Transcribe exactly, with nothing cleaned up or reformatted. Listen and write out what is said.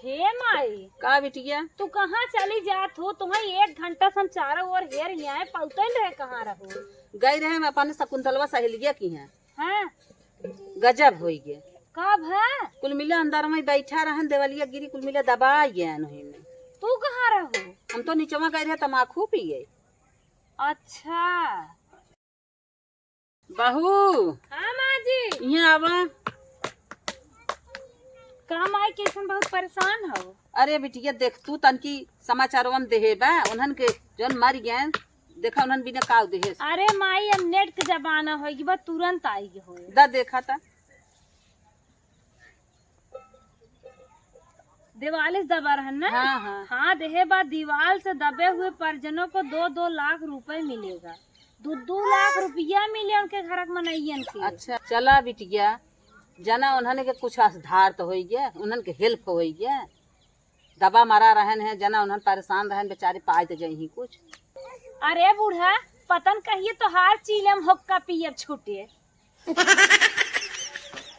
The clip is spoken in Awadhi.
हे माई, का बिटिया? तू कहाँ चली जात हो? तुम्हें एक घंटा से हम चारों ओर हेर ही आए, पौते न रहे, कहाँ रहो? गई रहे हम अपन शकुंतलवा सहेलिया की हैं। हाँ। गजब होई गे। कब है? कुल मिला अंदर में बैठा रहन, देवलिया गिरी, कुल मिला दबा गए हैं ओही में। तू कहाँ रहो? हम तो निचवा गए रहे, तमाखू पिए। अच्छा। बहू। हाँ माँ जी। यहाँ आवा। का माई, कैसन बहुत परेशान हो? अरे बिटिया, देख तू तनकी समाचारवा में देहे बा, उन्हन के जौन मर गए, देखा उन्हन बिना काव देहे। अरे माई, अब नेट के जमाना होई कि बा तुरंत आई के होए। दा देखा ता। दीवाल से दबा रहन ना? हाँ, हाँ। हाँ, देहे बा, दीवाल से दबे हुए परिजनों को दो दो लाख रुपए मिलेगा। दो दो लाख रुपया मिले उनके घर के मनइयन के। अच्छा, चला बिटिया, जना उन्हन के कुछ सुधार तो होई गया, उन्हन के हेल्प होई गया। दबा मरा रहन है, जना उन्हन परेशान रहन, बेचारे पाए तो जइही कुछ। अरे बूढ़ा, पतन कहिए तोहार चीलम हुक्का पियब छूटे।